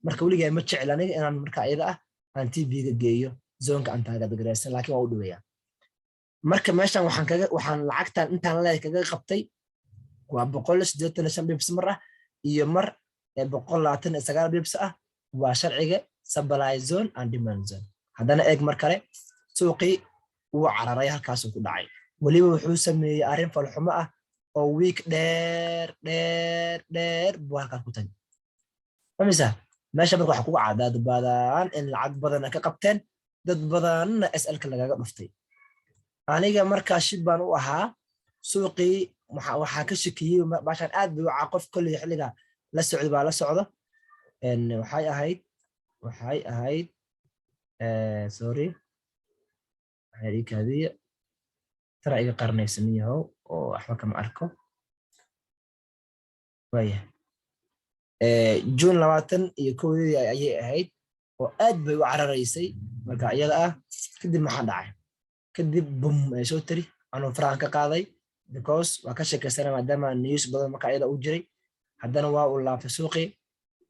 Marka weligaa ma jecel aniga inaan marka iyada ah aan TP-ga geeyo zoneka aan target garaysan, laakiin waa u dhaweeyaa. Marka meeshan waxaan lacagtan intaan leeyahay kaga qabtay waa 185 pips mar ah iyo mar 129 pips ah. Waa sharciga supply zone and demand zone. Haddana eeg, mar kale suuqii wuu cararay, halkaasuu ku dhacay. Weliba wuxuu sameeyey arrin falxumo ah oo wick dheer dheer dheer buu halkaas ku tagay, famisa? Meesha marka waxaa kugu cadaad badan in lacag badanna ka qabteen, dad badanna SL-ka lagaga dhuftay. Aniga markaa shib baan u ahaa. Suuqii waxaa ka shakiyey baashaan aad bay u qof kolley xilliga la socda baa la socdo. Waxay ahayd, sorry, waxay ii kaadiya tara iga qarnaysan yahow oo waxba kama arko. Waya, June 21-dii ayay ahayd oo aad bay u cararaysay. Marka iyada ah kadib maxaa dhacay? Kadib bum ay soo tiri, anuu farahan ka qaaday because waa ka sheekaysana, maadaama news badan marka iyada u jiray. Haddana waa uu laabtay suuqii,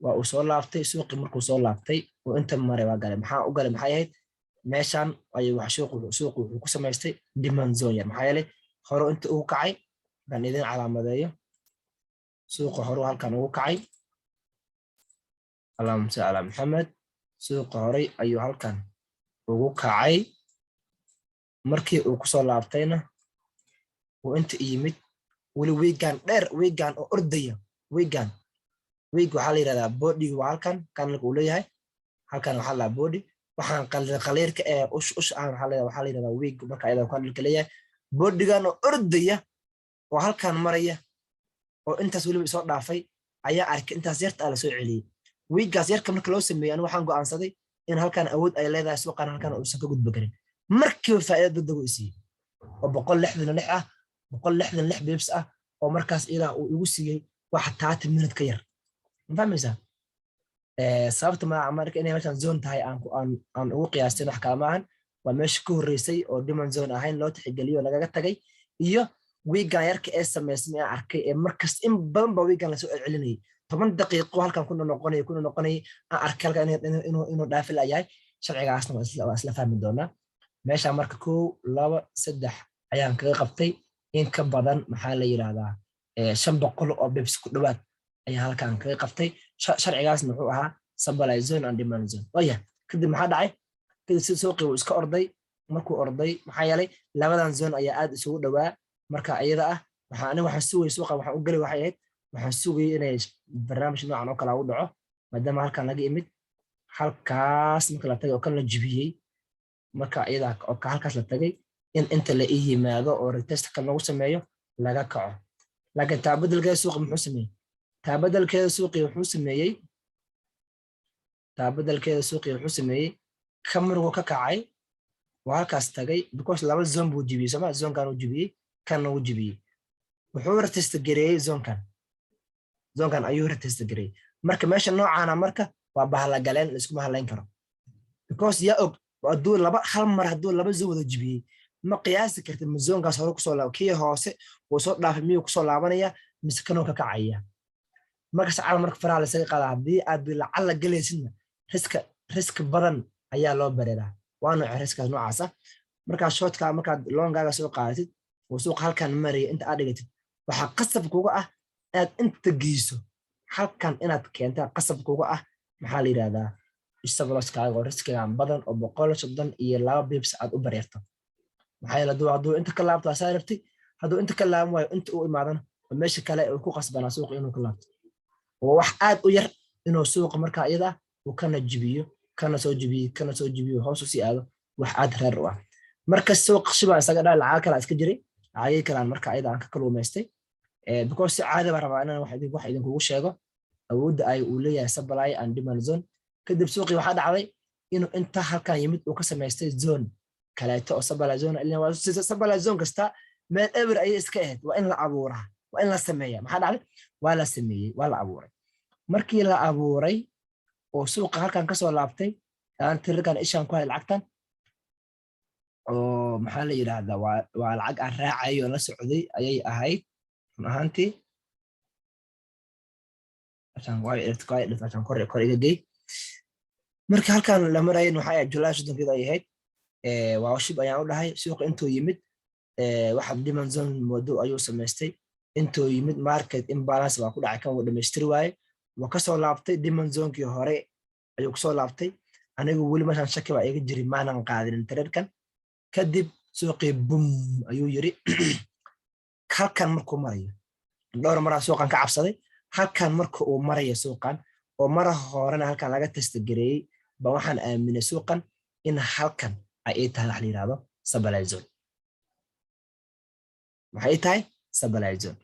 waa uu soo laabtay suuqii. Markuu soo laabtay oo inta maray, waa galay. Maxaa u galay? Maxay ahayd? Meeshan ayuu wax suuqu wuxuu ku samaystay demand zone yar. Maxaa yeelay, hore inta ugu kacay baan idin calaamadeeyo. Suuqa horu halkan ugu kacay, allahuma salli calaa Maxamed, suuqa horay ayuu halkan ugu kacay. Markii uu kusoo laabtayna, uu inta yimid, weli wickgan dheer, wickgan oo ordaya, wickgan, wick waxaa la yidhahdaa bodyga. Waa halkan candleka uu leeyahay, halkan waxaa la body. Waxaan qaliirka ee ush ush ah waxaa la yidhahdaa wick. Marka ayada candleka leeyahay bodygan oo ordaya oo halkan maraya oo intaas weliba isoo dhaafay ayaa arkay. Intaas yarta ah lasoo celiyey, wickgaas yarka marka loo sameeyey, anigu waxaan go'aansaday in halkan awood ay leedahay, suuqan halkan uusan ka gudba karin. Markiiba faa'iida degdeg u isiiyey oo 166 ah, 166 pips ah, oo markaas iyadaa uu igu siiyey wax 30 minute ka yar. Ma fahmaysaa sababta? Marka inay meeshan zone tahay aan ugu qiyaastin, wax kale maahan, waa meesha ka horreysay oo demand zone ahayn loo tixgeliyo lagaga tagay, iyo wickgan yarka ee samaysmay aan arkay ee markasta in badan ba wickgan lasoo celcelinayay, 10 daqiiqo halkan kuna noqonaya, kuna noqonayay, aan arkay halkan inuu dhaafi layahay. Sharcigaasna waa isla fahmi doonaa. Meesha marka kow, laba, saddex ayaan kaga qabtay. In ka badan, maxaa la yidhahdaa, 500 oo pips ku dhowaad ayaan halkan kaga qabtay. Sharcigaasna wuxuu ahaa supply zone and demand zone. Waya, kadib maxaa dhacay? Kadib si suuqii wuu iska orday. Markuu orday, maxaa yeelay, labadan zone ayaa aad isugu dhowaa. Marka iyada ah waxaa aniga waxaan sugayay, suuqa waxaan u gelay waxay ahayd, waxaan sugayay inay barnaamij noocan oo kale u dhaco, maadaama halkan laga imid, halkaas marka la tagay oo kan la jibiyey. Marka iyada oo halkaas la tagay, in inta la ii yimaado oo retest kan lagu sameeyo, laga kaco. Laakiin taa bedelkeeda suuqa muxuu sameeyey? Taa bedelkeeda suuqii wuxuu sameeyey, taa bedelkeeda suuqii wuxuu sameeyey, kamrigu ka kacay oo halkaas tagay, because laba zone buu jibiyey, sooma? Zonekan uu jibiyey, kanna uu jibiyey. Wuxuu retest gareeyey zonekan, zonekan ayuu retest gareeyey. Marka meesha noocaana marka waa bahalagaleen, laiskuma halayn karo, because yaa og hadduu laba hal mar hadduu laba zone wada jibiyey, ma qiyaasi kartid ma zonekaas hore kusoo laab, kii hoose uu soo dhaafay miyuu kusoo laabanaya mise kanuu ka kacaya. Markas camal marka faraha lasaga qaadaa. Haddii aad lacalla gelaysidna, risk badan ayaa loo bareeraa. Waa nooca riskaas noocaasa? Markaa shortka, markaad longaaga soo qaadatid oo suuqa halkan maraya inta aad dhigatid, waxaa qasab kuga ah inaad inta geyso, halkan inaad keentaa qasab kuga ah. Maxaa la yidhahdaa, stop losskaaga oo riskigan badan oo 132 pips aad u bareerto. Maxaa yeele hadduu inta ka laabto asaa rabtay, hadduu inta ka laaban waayo, inta uu imaadana oo meesha kale uu ku qasbanaa suuqa inuu ka laabto, oo wax aad u yar inuu suuqa markaa iyada uu kana jibiyo, kana soo jibiyo, kana soo jibiyo, hoos u sii aado, wax aad reer u ah. Marka suuq shibaan isaga dhaa, lacag kale iska jiray, lacagii kalaan marka ayada aan ka kaluumaystay, because si caadi baan rabaa inaan wax idinkugu sheego awoodda ay uu leeyahay supply and demand zone. Kadib suuqii waxaa dhacday inuu inta halkan yimid uu ka samaystay zone kaleeto oo supply zone. Supply zone kasta meel eber ayay iska ahayd, waa in la abuuraa, waa in la sameeya. Maxaa dhacday? Waa la sameeyey, waa la abuuray. Markii la abuuray oo suuqa halkan kasoo laabtay, aan tirirkan ishaan ku hay lacagtan oo maxaa la yidhaahdaa, waa lacag aan raacayo oo la socday ayay ahayd run ahaantii. Kor iga gey. Marka halkan la marayn waxay ahayd July 30-keeda ay ahayd. Waa shib ayaan u dhahay. Suuqa intuu yimid waxa demand zone moodo ayuu samaystay. Intuu yimid market imbalance baa ku dhacay, kan wuu dhamaystiri waaye, wuu kasoo laabtay, demand zonekii hore ayuu kusoo laabtay. Anigu weli meeshaan shaki baa iga jiri, maanan qaadinin tradekan. Kadib suuqii boom ayuu yiri. Halkan markuu marayo, dhowr maraa suuqan ka cabsaday. Halkan marka uu marayo suuqan oo mara horena halkan laga test gareeyey ba, waxaan aaminay suuqan in halkan ay ii tahay wax la yidhahdo supply zone. Maxay tahay supply zone?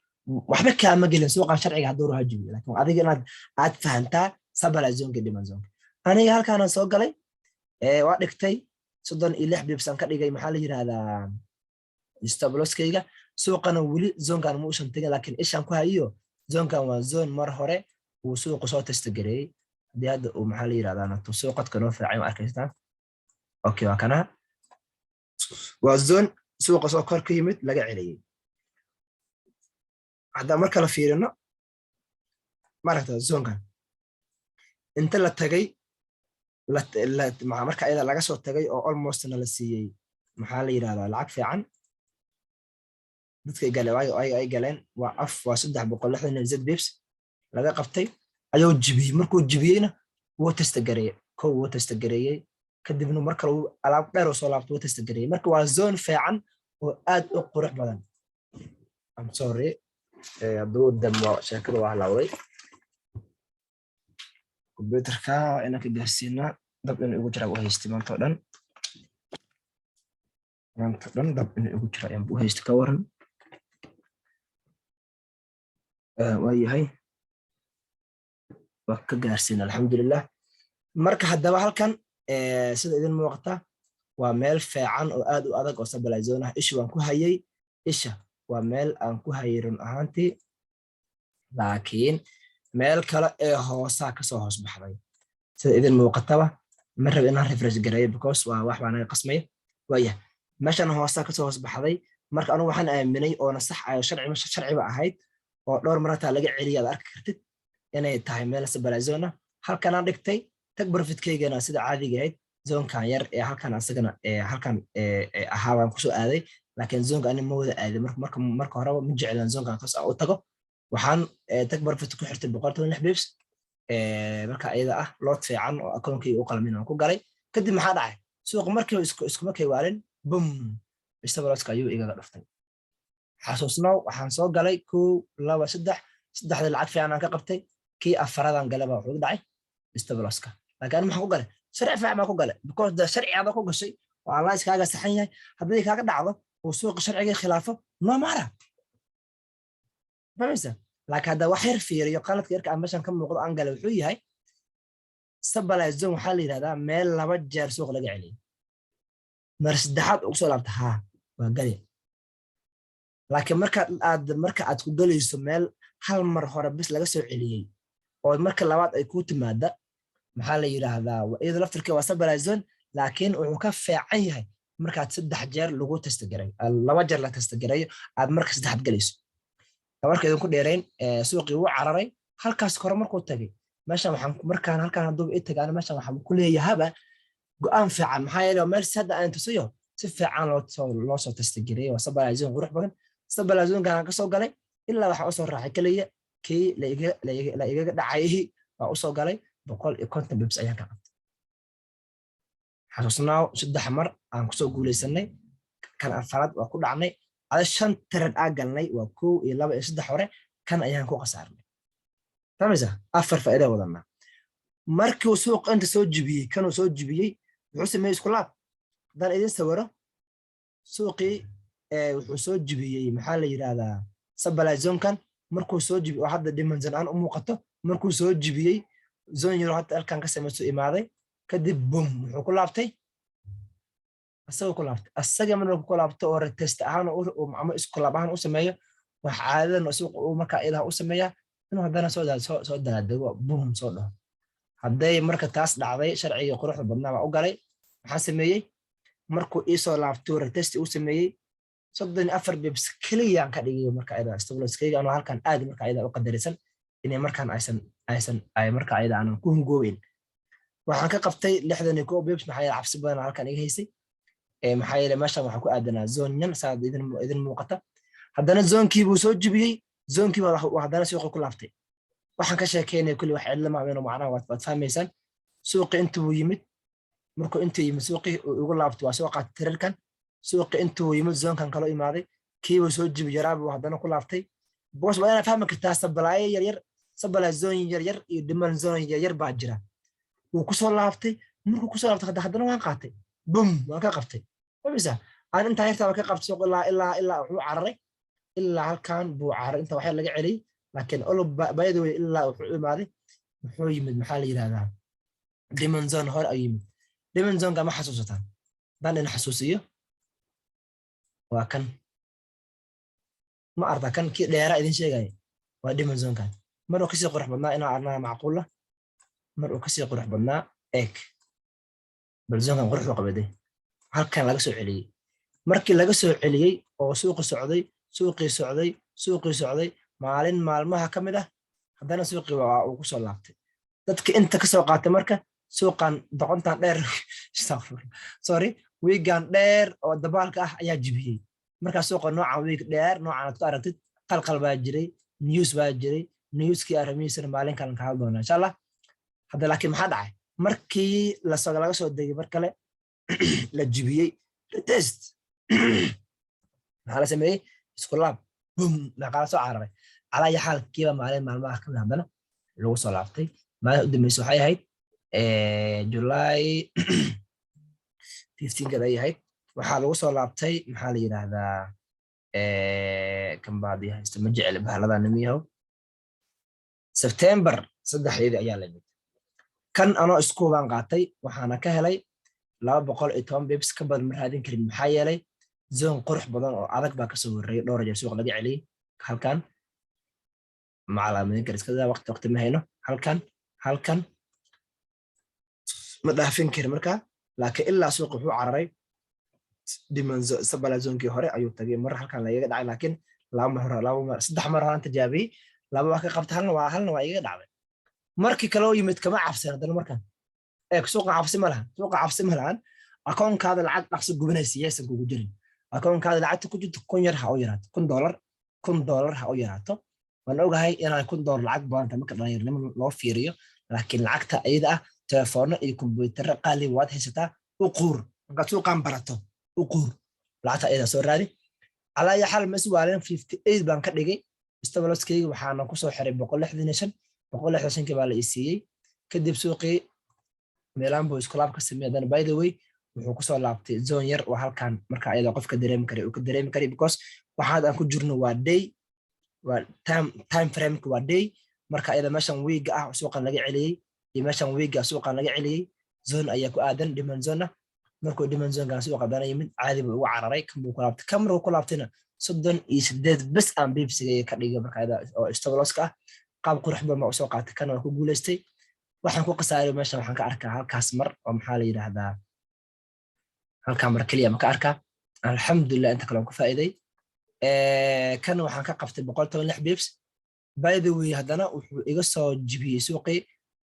Waxba kaama gelin suuqan sharciga hadduu ruha jibiyo, laakiin adiga inaad aad fahantaa supply zoneka, demand zoneka. Aniga halkaanaan soo galay, waa dhigtay, 36 pips aan ka dhigay. Maxaa la yidhahdaa, stop losskayga. Suuqana weli zonekan ma uusan tegin, laakiin ishaan ku hayiyo zonekan waa zone mar hore uu suuqu soo test gareeyey. Haddii hadda uu, maxaa la yidhahdaa, nato suuqadka noo fiican, waa arkaystaan. Okay, waa kana, waa zone suuqa soo kor ka yimid laga celiyey. Haddaan marka la fiirino, maaragta, zonekan inta la tagay, marka ayada laga soo tagay oo almostna la siiyey, maxaa la yidhahdaa, lacag fiican dadkay galeen ay galeen, waa af waa 360 pips laga qabtay ayuu jibiyey. Markuu jibiyeyna wuu test gareeyey, kow wuu test gareeyey, kadibna mar kale alaab dheer uu soo laabto, wuu test gareeyey. Marka waa zone fiican oo aad u qurux badan. I'm sorry, hadduu damo sheekada waa halawday. Computerka inaan ka gaarsiinaa dab inuu igu jira u haystay maanta oo dhan, maanta o dhan dab inuu igu jira ayaan u haystay. Ka waran? Waa yahay, waa ka gaarsiina, alxamdulilah. Marka haddaba halkan sida idin muuqata waa meel fiican oo aad u adag oo supply zone ah. Isha waan ku hayay, isha waa meel aan ku hayay run ahaantii, laakiin meel kale ee hoosaa kasoo hoos baxday sida idin muuqataba. Ma raba inaan refresh gareeyo because waa wax baa naga qasmaya. Waaya, meeshan hoosaa kasoo hoos baxday. Marka anugu waxaan aaminay oona sax ayo sharciba ahayd oo dhowr mar hataa laga celiya aad arki kartid inay tahay meel supply zone ah. Halkanaan dhigtay take profitkaygana sida caadiga ahayd, zonekan yar ee halkan asagana halkan ahaa baan kusoo aaday, laakiin zoneka ani ma wada aaday. Marka horeba ma jeclan zonekan toos aan u tago. Waxaan take profit ku xirtay 116 pips. Marka iyada ah lot fiican oo akoonkayga u qalmin aan ku galay. Kadib maxaa dhacay? Suuqa markiiba iskuma kaywaalin, boom, stop losska ayuu igaga dhuftay. Xasuusnow, waxaan soo galay kow, laba, saddex. Saddexdii lacag fiican aan ka qabtay, kii afaradan gale baa wuxuu dhacay stop losska. Laakiin ani maxaan ku galay? Sharci fiican baan ku galay, because de sharci adaa ku gashay oo analysis kaaga saxan yahay. Haddii kaaga dhacdo uu suuqa sharcigii khilaafo, no maara fahmaysa. Laakiin hadda wax yar fiiriyo, qaladka yarka aan meeshan ka muuqdo aan galay wuxuu yahay supply zone waxaa la yidhahdaa meel laba jeer suuq laga celiyay, mar saddexaad ugu soo laabta haa waa gali. Laakiin marka aad ku galayso meel hal mar hore bis laga soo celiyey. Oo marka labaad ay kuu timaada, maxaa la yidhaahdaa, iyada laftirkeeda waa supply zone, laakiin wuxuu ka fiican yahay markaad saddex jeer lagu test garay, laba jeer la test garayo, aad marka saddexaad galayso. Marka idinku dheerayn, suuqii wuu cararay. Halkaas kore markuu tagay, meeshan waxaan markaan halkaan hadduuba i tagaan, meeshan waxaan ku leeyahaba go'aan fiican. Maxaa yeele, meel si hadda aan tusayo si fiican loo soo test gareeyay, waa supply zone qurux badan. Supply zone-kan aan kasoo galay ilaa waxaan usoo raacay keliya kii la igaga dhacay waa usoo galay. 150 pips ayaan ka qabtay. Xasuusnaaw, saddex mar aan kusoo guuleysanay, kan afaraad waa ku dhacnay. Ada shan trade aa galnay, waa kow iyo laba iyo saddex hore, kan ayaan ku khasaarnay. Fahmaysaa? Afar faa'iida wadanaa. Markii uu suuqa inta soo jibiyey, kanuu soo jibiyey, wuxuu sameeyey isku laab. Haddaan idin sawiro, suuqii wuxuu soo jibiyey, maxaa la yidhahdaa, supply zone-kan. Markuu soo jibiy oo hadda demand zone aan u muuqato, markuu soo jibiyey zone yaro hadda halkan ka samayso imaaday, kadib bum, wuxuu ku laabtay, asagoo ku laabtay. Asaga markuu ku laabto oo retest ahaan ama isku laab ahaan u sameeyo, wax caadadan suuqa uu markaa ilaah u sameeyaa inuu haddana soo dalaadego, bum soo dhaho. Hadday marka taas dhacday, sharcigii quruxda badnaa baa u galay. Maxaa sameeyey? Markuu iisoo laabto, retest uu sameeyey, 34 pips keliyaan ka dhigay marka ayada stop loss-kayga, anoo halkan aad marka ayada u qadarisan inay markaan aysan ay marka ayada aanan ku hungoobeyn. Waxaan ka qabtay 61 pips. Maxaa yeele, cabsi badan halkan iga haysay. Maxaa yeele, meeshan waxaa ku aadanaa zone yan saad idin muuqata. Haddana zone-kii buu soo jibiyey, zone-kii baa haddana suuqa ku laabtay. Waxaan ka sheekeynaya kulli wax cidla maamino, macnaha waad fahmaysaan. Suuqi intuu yimid, markuu intuu yimid suuqii uu igu laabtay, waa soo qaatay trade-kan. Suuqi intuu yimid, zone-kan kalo imaaday, kiibuu soo jibi yaraabuu haddana ku laabtay. Because waa inaad fahmi kartaa supply-yo yaryar, supply zone yaryar iyo demand zone yaryar baa jira. Wuu kusoo laabtay. Markuu kusoo laabtay, haddana waan qaatay, bum, waan ka qabtay. Fahmaysaa? Aan intaa yartaaba ka qabtay. Suuq ilaa wuxuu cararay, ilaa halkan buu cararay. Inta waxyar laga celiyey, laakiin olo, by the way, ilaa wuxuu imaaday, wuxuu yimid, maxaa la yidhahdaa, demand zone hore ayuu yimid. Demand zone-ka ma xasuusataan? Haddaan idin xasuusiyo, waa kan. Ma arta kan kii dheeraa idin sheegaya? Waa demand zone-kan. Mar uu kasii qurux badnaa inaa arnaa macquula, mar uu kasii qurux badnaa. Eeg bal zone-kan quruxdu qabaday. Halkan laga soo celiyey. Markii laga soo celiyey oo suuqi socday, suuqii socday, suuqii socday, maalin maalmaha ka mid ah haddana suuqii waa uu kusoo laabtay. Dadka inta kasoo qaatay marka suuqan doqontan dheer, sorry, wick-gan dheer oo dabaalka ah ayaa jibiyey. Markaa suuqa noocan, wick dheer noocan aad ku aragtid, qalqal baa jiray, news baa jiray. News-kii arrimihiisana maalin kalan ka hadli doonaa, insha Allah. Hadda laakiin maxaa dhacay? Markii laga soo degay, mar kale la jibiyey, retest maxaa la sameeyey? Isku laab, bum, dhaqaala soo cararay. Calaa iyo xaal, kiiba maalin maalmaha kamid haddana lagu soo laabtay. Maalin u dambeysa waxay ahayd July 15-keed ay ahayd. Waxaa lagu soo laabtay, maxaa la yidhaahdaa, kan baadi haysta, ma jecli bahalada nimiyahow. September 3-deedii ayaa lamid kan anoo iskuubaan qaatay. Waxaana ka helay 210 pips. Ka badan ma raadin karin, maxaa yeelay zone qurux badan oo adag baa kasoo horreeyay, dhowr jeer suuq laga celiyey. Halkan ma calaamadin kara, iskada waqti ma hayno. Halkan ma dhaafin karin marka, laakiin ilaa suuqa wuxuu cararay supply zone-kii hore ayuu tagay. Mar halkan lagaga dhacay, laakiin laba mar hore, laba mar, saddex mar horaan tijaabiyey, laba waa ka qabta, halna waa igaga dhacday. Markii kale oo yimid kama cabsan haddana. Markan eeg, suuqa cabsi ma lahan, suuqa cabsi ma lahan. Akoonkaada lacag dhaqso gubanaysa yaysan kugu jirin. Akoonkaada lacagta ku jirto 1000 yar ha u yaraato, $1000, $1000 ha u yaraato. Waan ogahay inaan $1000 lacag badanta marka dhalinyarnimo loo fiiriyo, laakiin lacagta iyada ah telefoonno iyo kombuyuutarro qaali waad haysataa. U quur markaad suuqan barato, u quur lacagta iyada soo raadi. Calaa ayi xaal, mas waalin, 58 baan ka dhigay stop loss-kayga. Waxaana kusoo xiray 165. 165-kii baa la i siiyey. Kadib suuqii meelaan buu iskulaab ka sameeyay. Haddana, by the way, wuxuu kusoo laabtay zone yar oo halkan marka ayada qofka dareemi karay uu ka dareemi karay, because waxaad aan ku jirno waa day, waa time frame-ka waa day. Marka ayada meeshan wick-ga ah suuqan laga celiyey iyo meeshan wick-ga suuqan laga celiyey, zone ayaa ku aadan, demand zone ah. Markuu demand zone-kan suuqa haddana yimid, caadi buu ugu cararay. Kan buu ku laabtay. Kan markuu ku laabtayna, 38 bes aan pips-iga ka dhigay marka ayada oo stop loss-ka ah. Qaab qurux badan baa usoo qaatay, kana waa ku guulaystay. Waxaan ku khasaaray meesha waxaan ka arkaa halkaas mar oo, maxaa la yidhaahdaa, halkaa mar keliya ma ka arkaa. Alxamdulilah, inta kale waan ku faa'iiday. Kan waxaan ka qabtay 116 pips. By the way, haddana wuxuu iga soo jibiyey suuqii.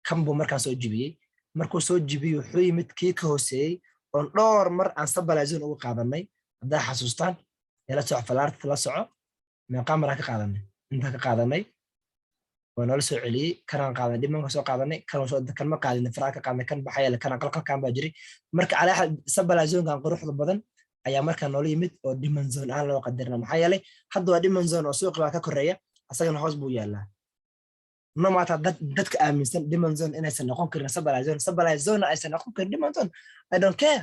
Kan buu markaan soo jibiyey. Markuu soo jibiyey, wuxuu yimid kii ka hooseeyey oon dhowr mar aan supply zone uga qaadanay. Haddaa xasuustaan, la soco falaarta, la soco. Meeqaa maraan ka qaadanay? Intaan ka qaadanay waa noola soo celiyey. Kanaan qaadanay, dhimanka soo qaadanay, kan soo kan ma qaadin, faraa ka qaadanay, kan baxaya, kana qalqalkan baa jiray. Marka calaa supply zone-kan quruxda badan ayaa markaa noola yimid oo demand zone aan loo qadarina. Maxaa yeelay, hadda waa demand zone oo suuqi baa ka koreeya, asagana hoos buu yaalaa. No maata dadka aaminsan demand zone inaysan noqon karin supply zone, supply zone aysan noqon karin demand zone, I don't care,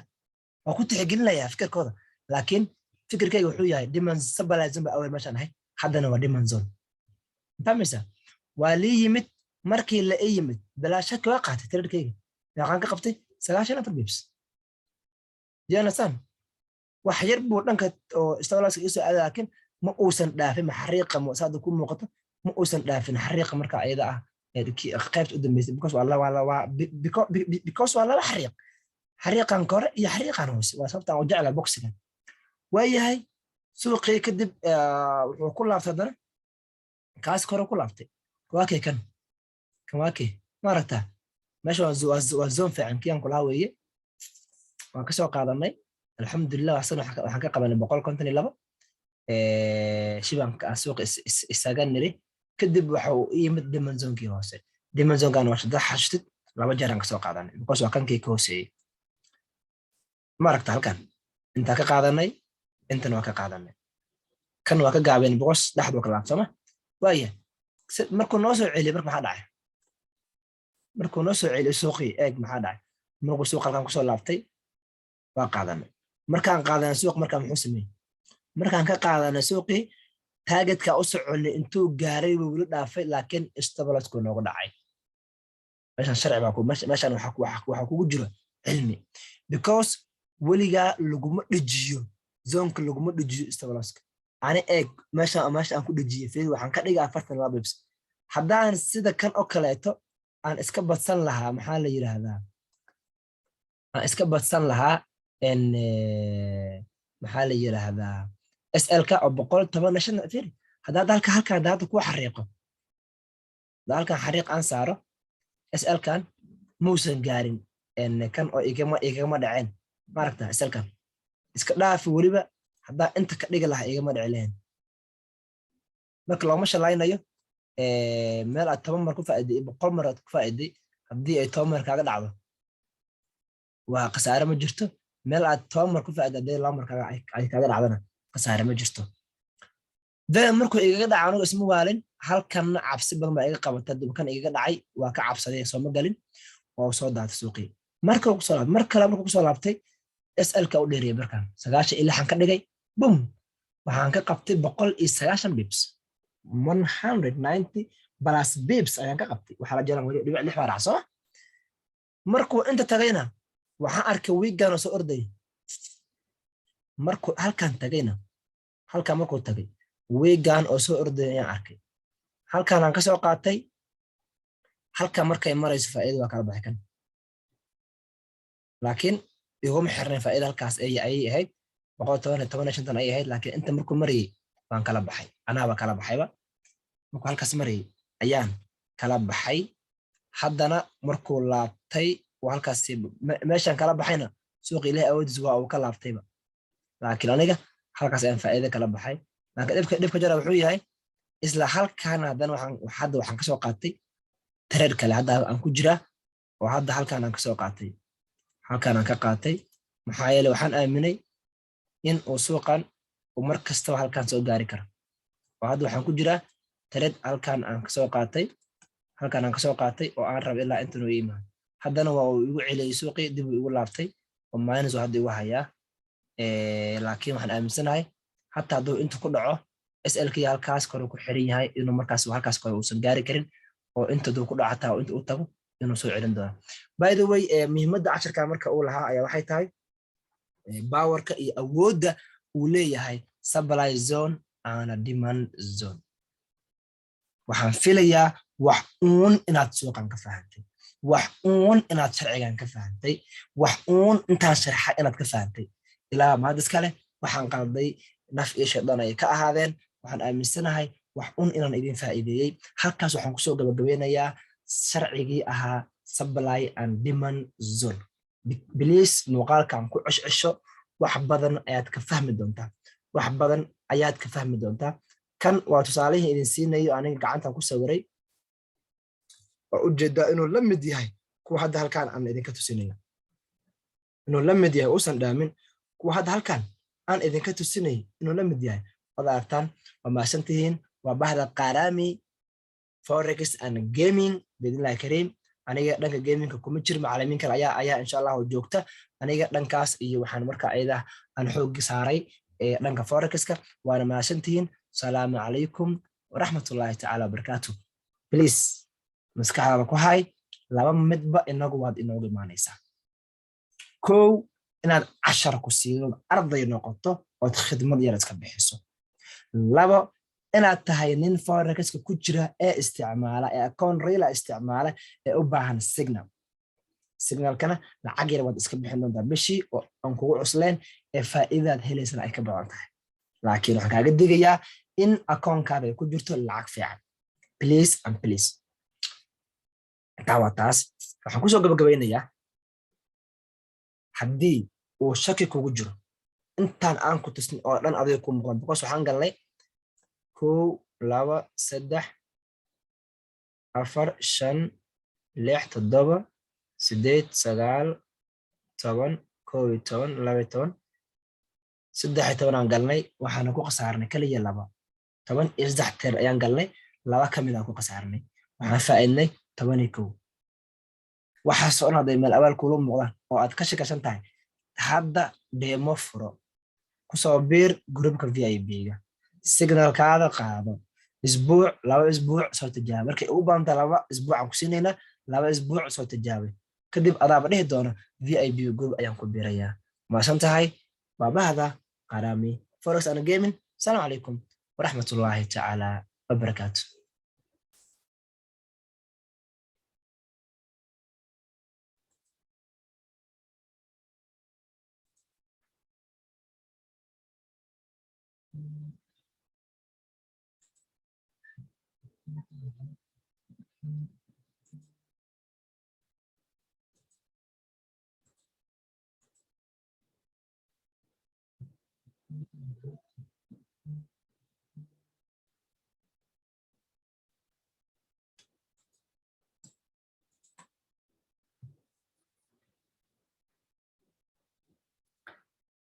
waa ku tixgelinayaa fikirkooda. Laakiin fikirkayga wuxuu yahay demand supply zone ba awal meeshaan ahay, haddana waa demand zone. Fahmaysaa? Waa lii yimid. Markii la ii yimid, bilaa shaki waa qaatay trade-kayga. Meeqaan ka qabtay? 94 pips. Do you understand? Wax yar buu dhanka oo stop loss-ka iisoo aaday, laakiin ma uusan dhaafin xariiqa saada ku muuqato, ma uusan dhaafin xariiqa marka ayada ah qaybta u dambeysay, because waa laba xariiq, xariiqan kore iyo xariiqan hoose. Waa sababta aan u jeclahay box-igan. Waayahay, suuqii kadib wuxuu ku laabtay haddana kaas kore ku laabtay. Waa kay kan kan, waa kay. Ma aragtaa? Meesha waa zone fiican kiyaan kulaha weeye. Waan kasoo qaadanay, alxamdulilah. Waxsan waxaan ka qabanay 152 shibanka aan suuqa isaga niri. Kadib waxa uu yimid demand zone-kii hoose. Demand zone-kan waa shada xashtid, laba jeer aan kasoo qaadanay because waa kankii ka hooseeyey. Ma aragta? Halkan intaan ka qaadanay, intan waa ka qaadanay, kan waa ka gaabeen because dhexdu ka laab sooma. Waaya, markuu noo soo celiyey, marka maxaa dhacay? Markuu noo soo celiyey suuqii, eeg maxaa dhacay. Markuu suuq halkan kusoo laabtay, waa qaadanay. Markaan qaadanay suuq, markaa muxuu sameeyey? Markaan ka qaadanay suuqii, target-ka u soconay intuu gaaray buu weli dhaafay, laakiin stop loss-ku noogu dhacay. Meeshan sharci baa, meeshan waxaa kugu jiro cilmi, because weligaa laguma dhejiyo zone-ka, laguma dhejiyo stop loss-ka. Ani eeg meesha, meesha aan ku dhejiyey fiir, waxaan ka dhigay 42 pips. Haddaan sida kan oo kaleeto aan iska badsan lahaa, maxaa la yidhaahdaa, aan iska badsan lahaa, maxaa la yidhaahdaa, SL-ka oo 115. Fiir, haddaad halka halkan hadda hadda ku xariiqo, hadda halkan xariiq aan saaro, SL-kan muusan gaarin kan oo igama dhaceen. Maaragta? SL-kan iska dhaafi, weliba haddaa inta ka dhigi lahaa igama dhici lahayn. Marka looma shalaynayo meel aad 10 mar ku faa'iday iyo 100 mar aad ku faa'iday. Haddii ay 10 mar kaaga dhacdo, waa khasaare ma jirto. Meel aad 10 mar ku faa'iday, haddii 2 mar ay kaaga dhacdana, khasaare ma jirto. Then markuu igaga dhaca, anigu isma waalin. Halkanna cabsi badan baa iga qabata. Kan igaga dhacay waa ka cabsaday, sooma galin oo soo daatay suuqii. Marka kusoo laabtay, mar kale markuu kusoo laabtay, SL-ka u dheeriyay. Markaan 96-an ka dhigay, bum, waxaan ka qabtay 190 pips, 190 plus pips ayaan ka qabtay. Waxaa la jiraan weli dhibic lix baa rac sooma. Markuu inta tagayna, waxaan arkay wick-gan oo soo ordaya. Markuu halkan tagayna, halkan markuu tagay, wick-gan oo soo ordaya ayaan arkay. Halkan aan kasoo qaatay. Halkan markay marayso, faa'iida waa kala baxay kan, laakiin iguma xirnayn faa'iida. Halkaas ayay ahayd, 110, 15 ayay ahayd. Laakiin inta markuu marayay waan kala baxay, anaaba kala baxayba. Markuu halkaas marayay ayaan kala baxay. Haddana markuu laabtay, waa halkaas meeshaan kala baxayna. Suuqa Ilahi awoodiis waa uu ka laabtayba, laakiin aniga halkaas ayaan faa'iida kala baxay. Laakiin dhibka jara wuxuu yahay, isla halkan haddana waxaan hadda waxaan kasoo qaatay trade kale. Hadda aan ku jiraa oo hadda halkan aan kasoo qaatay, halkan aan ka qaatay. Maxaa yeele, waxaan aaminay in uu suuqan uu mar kastaba halkan soo gaari karo. Oo hadda waxaan ku jiraa trade halkan aan kasoo qaatay, halkan aan kasoo qaatay, oo aan rabo ilaa intan uu imaado. Haddana waa uu igu celiyey suuqii, dib uu igu laabtay oo minus uu hadda igu hayaa. Laakiin waxaan aaminsanahay, hataa hadduu inta ku dhaco, SL-kii halkaas kore ku xiran yahay, inuu markaas halkaas kore uusan gaari karin, oo inta hadduu ku dhaco, hataa inta u tago, inuu soo celin doono. By the way, muhiimadda casharkan marka uu lahaa ayaa waxay tahay power-ka iyo awoodda uu leeyahay supply zone and demand zone. Waxaan Waxaan filayaa wax uun inaad suuqan ka fahantay, wax uun inaad sharcigan ka fahantay, wax uun intaan sharxa inaad ka fahantay. Ilaa mahad iskale, waxaan qalday naf iyo shaydaan ay ka ahaadeen. Waxaan aaminsanahay wax un inaan idin faa'iideeyey. Halkaas waxaan kusoo gabagabeynayaa sharcigii ahaa supply and demand zone. Please, muuqaalkan ku ceshcesho, wax badan ayaad ka fahmi doontaa, wax badan ayaad ka fahmi doontaa. Kan waa tusaalihii idin siinayo, aniga gacantan ku sawiray. Waa ujeedaa inuu la mid yahay kuwa hadda halkan aan idinka tusinayo, inuu la mid yahay, uusan dhaamin kuwa hadda halkan aan idinka tusinay inuu la mid yahay waad aragtaan. Waa mahadsan tihiin. Waa bahda Qarami Forex and Gaming. Biidnillahi kariim, aniga dhanka gamingka kuma jir, macalimiin kale ayaa insha Allahu joogta. Aniga dhankaas iyo waxaan marka ayada aan xoogi saaray dhanka forexka. Waana mahadsan tihiin. Asalaamu calaykum waraxmatullahi tacaala wabarakaatu. Please, maskaxdaada ku hay, laba midba inagu waad inoogu imaanaysaa. Kow, inaad cashar ku siido, arday noqoto ood khidmad yar iska bixiso. Labo, inaad tahay nin forexka ku jira ee isticmaala, ee account real ah isticmaala, ee u baahan signal. Signalkana lacag yar waad iska bixin doontaa bishii oo aan kugu cusleen, ee faa'iidaad helaysana ay ka badan tahay. Laakiin waxaan kaaga digayaa in accountkaada ay ku jirto lacag fiican. Please and please. Intaa waa taas. Waxaan kusoo gabagabaynayaa, haddii uu shaki kugu jiro intaan aan ku tusnin oo dhan adiga ku muuqdan, because waxaan galnay kow, laba, saddex, afar, shan, lix, toddoba, sideed, sagaal, 10, 11, 12, 13 aan galnay. Waxaana ku khasaarnay kaliya laba. 13 trade ayaan galnay, laba ka mid aan ku khasaarnay. Waxaan faa'iidnay 11. Waxaasoo dhan hadday meel abaal kuula muuqdaan oo aad ka shakashan tahay, hadda demo furo, kusoo biir groupka VIP-ga, signalkaada qaado, isbuuc, 2 isbuuc soo tijaaba. Markay ugu badanta 2 isbuuc aan ku siinaynaa, 2 isbuuc soo tijaabay, kadib adaaba dhihi doona VIP group ayaan ku biirayaa. Maasan tahay. Baabahda Qarami Forex and Gaming. Asalaamu calaykum waraxmatullaahi tacaala wabarakaatu.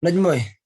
Najmoy.